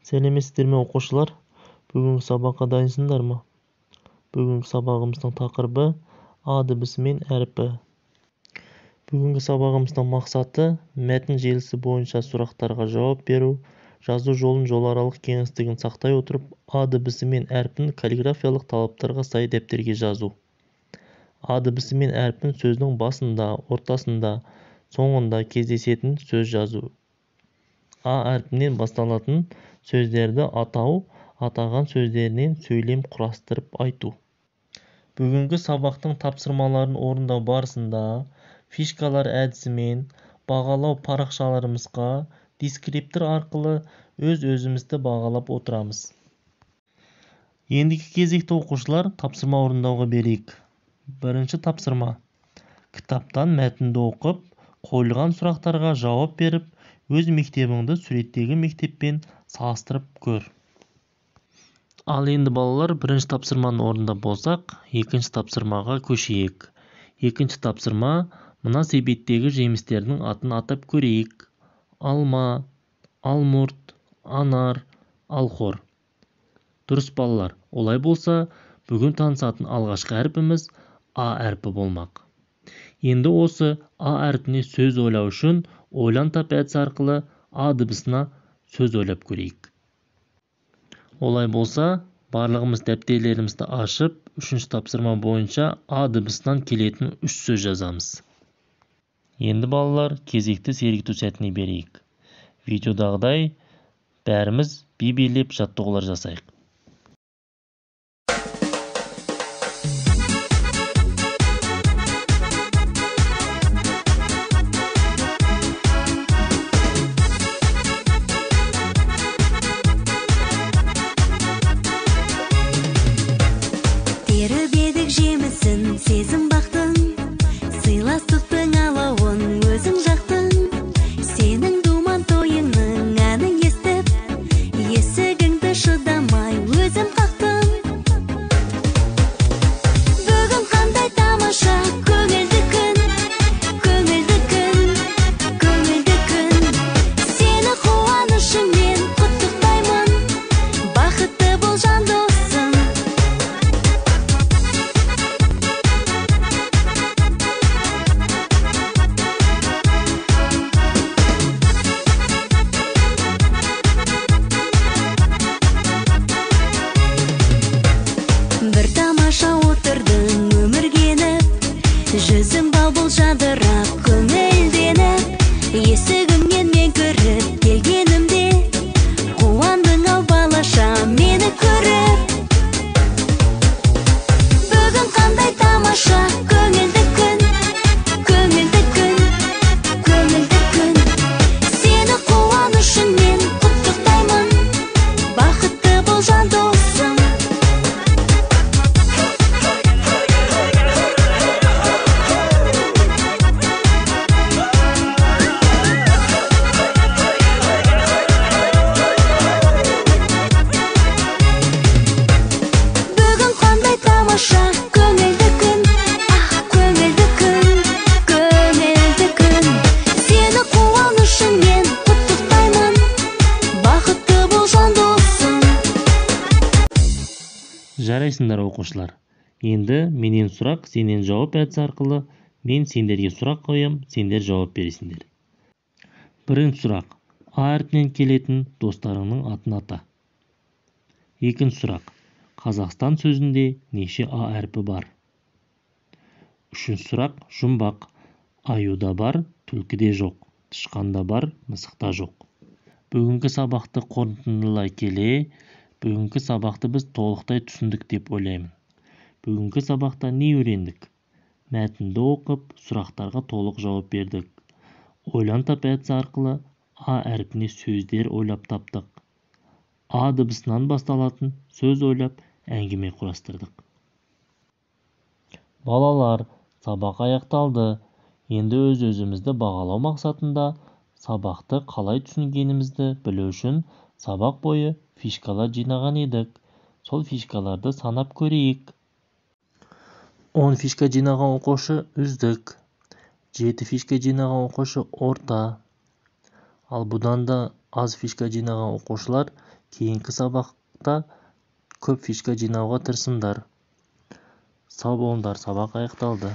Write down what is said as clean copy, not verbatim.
Сәлеметсіздер ме, оқушылар? Бүгінгі сабаққа дайынсыңдар ма? Бүгінгі сабағымыздың тақырыбы А дыбысы мен әрпі. Бүгінгі сабағымыздың мақсаты мәтін желісі бойынша сұрақтарға жауап беру, жазу жолын жоларалық кеңістігін сақтай отырып, А дыбысы мен әрпін каллиграфиялық талаптарға сай дәптерге жазу. А дыбысы мен әрпін сөздің басында, ортасында, соңында кездесетін сөз жазу. А әрпінен басталатын сөздерді атау, атаған сөздерінен сөйлем құрастырып айту. Бүгінгі сабақтың тапсырмаларын орындау барысында фишкалар әдісімен бағалау парақшаларымызға дескриптор арқылы өз-өзімізді бағалап отырамыз. Ендігі кезекті оқушылар тапсырма орындауға берейік. Бірінші тапсырма. Кітаптан мәтінді оқып, қойылған сұрақтарға жауап беріп, өз мектебіңді суреттегі мектеппен салыстырып көр. Ал енді балалар, бірінші тапсырманы орындап болсақ, екінші тапсырмаға көшейік. Екінші тапсырма мына себеттегі жемістердің атын атап көрейік. Алма, алмұрт, анар, алхор. Дұрыс балалар, олай болса, бүгін танысатын алғашқы әрпіміз А әрпі болмақ. Енді осы А әрпіне сөз ойлау үшін ойлан тап әдісі арқылы А дыбысына сөз ойлап көрейік. Олай болса, барлығымыз дәптерлерімізді ашып, үшінші тапсырма бойынша А дыбысынан келетін үш сөз жазамыз. Енді балалар, кезекті сергіту сәтіне берейік. Видеодағыдай бәріміз би билеп жаттығулар жасайық. Теріп едік жемісін, сезім бақтың, сыйластықтың алауын өзің жақтың. Сенің думан тойыңның әнін естіп, есігіңді шыдамай өзім қақтым. Бүгін қандай тамаша көңілді күн, көңілді күн, көңілді күн. Сені қуанышыңмен құттықтаймын, бақытты бол жан досым. Бір тамаша отырдың өмірге еніп, жүзің бал-бұл жадырап, көңілденіп. Есігіңнен мен кіріп келгенімде, қуандың ау балаша мені көріп. Бүгін қандай тамаша көңілді күн, көңілді күн, көңілді күн. Сені қуанышыңмен құттықтаймын, бақытты бол жан досым. Бүгін қандай тамаша көңілді күн, ах, көңілді күн, көңілді күн. Сені қуанышыңмен құттықтаймын, бақытты бол жан досым. Жарайсыңдар, оқушылар. Енді менен сұрақ, сенен жауап әдісі арқылы мен сендерге сұрақ қоям, сендер жауап бересіңдер. Бірінші сұрақ. А әрпінен келетін достарыңның атын ата. Екінші сұрақ. Қазақстан сөзінде неше А әрпі бар? Үшінші сұрақ. Жұмбақ. Аюда бар, түлкіде жоқ, тышқанда бар, мысықта жоқ. Бүгінгі сабақты қорытындылай келе, бүгінгі сабақты біз толықтай түсіндік деп ойлаймын. Бүгінгі сабақта не үйрендік? Мәтінді оқып, сұрақтарға толық жауап бердік. Ойлан тап әдісі арқылы А әрпіне сөздер ойлап таптық. А дыбысынан басталатын сөз ойлап, әңгіме құрастырдық. Балалар, сабақ аяқталды. Енді өз-өзімізді бағалау мақсатында сабақты қалай түсінгенімізді білу үшін сабақ бойы фишкалар жинаған едік. Сол фишкаларды санап көрейік. 10 фишка жинаған оқушы үздік, 7 фишка жинаған оқушы орта, ал бұдан да Аз фишка жинаған оқушылар кейінгі сабақта көп фишка жинауға тырысыңдар. Сау болыңдар, сабақ аяқталды.